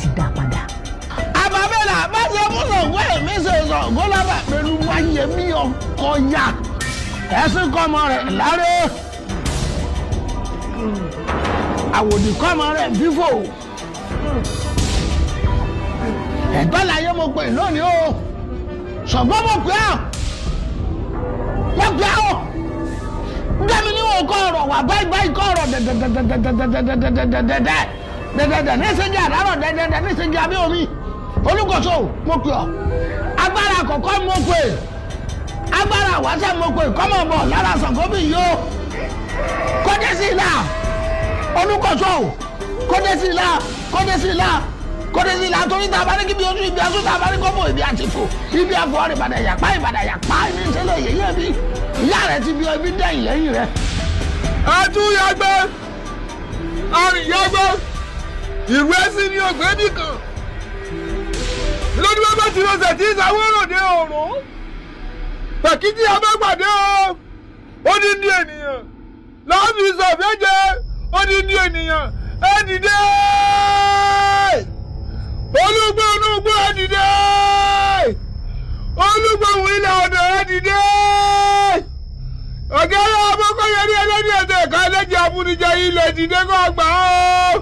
láti dá padà. Àbábẹ́là bá ṣe mú Ṣàngó, èmi ṣe Ṣàngó lábà pẹ̀lú wáyé mi ọkọ̀ ya ẹ̀sìn kọ́mọ rẹ̀ láré, àwòdì kọ́mọ rẹ̀ fífò. Ẹ̀gbọ́n láyé mo pè lónìí o. Ṣàngó, mo pè ọ́, mo pè ọ́. Dẹ́mi níwọ̀n kọ́ ọ̀rọ̀ wà báyìí báyìí, kọ́ ọ̀rọ̀ dẹ̀dẹ̀dẹ̀dẹ̀dẹ̀dẹ̀dẹ̀dẹ̀dẹ̀dẹ̀ dẹ̀dẹ̀dẹ̀ níṣẹ́jú àdárọ̀, dẹ̀dẹ̀dẹ̀ níṣẹ́jú abẹ́ omi. Olùkọ́sọ, mo pè ọ́. Agbára àkọ́kọ́ mo pè, agbára àwáṣẹ́ mo pè, kọ́mọ bọ̀ lára Ṣàngó bí yó kọ́dé sí ilá. Olùkọ́sọ, kọ́dé sí ilá, kọ́dé sí ilá, kọ́dé sí ilá, torí tá a bá ní kíbi ojú ibi aṣọ, tá a bá ní kọ́bọ̀ ibi àtìfò ibi àfọ̀, ìbàdàn yàpá, ìbàdàn yàpá ní ìṣẹ̀lẹ̀ yẹyẹ bí ìyá rẹ ti bí ọ, ibi dẹ́yìn lẹ́yìn rẹ. Àtúnyàgbẹ́ àrìnyàgbẹ́ ìlú ẹ̀sìn ní ògbé nìkan lórí bàbá tí lọ́sẹ̀ tí ìsàwéròdé òrùn pẹ̀kìtì abẹ́gbàdé o. Ó ní ní ènìyàn láàbì sọ̀fẹ́jẹ́, ó ní ní ènìyàn. Ẹ dìde, olúgbò olúgbò, ẹ dìde, olúgbòhùn ilẹ̀ ọ̀dọ̀, ẹ dìde. Ọ̀gẹ́rẹ́ ọmọkọ́yẹrí ẹlẹ́ni ẹ̀dẹ̀ ẹ̀ka ẹlẹ́jẹ̀ amúnijẹ ilẹ̀, dìde kọ́ gbà ó.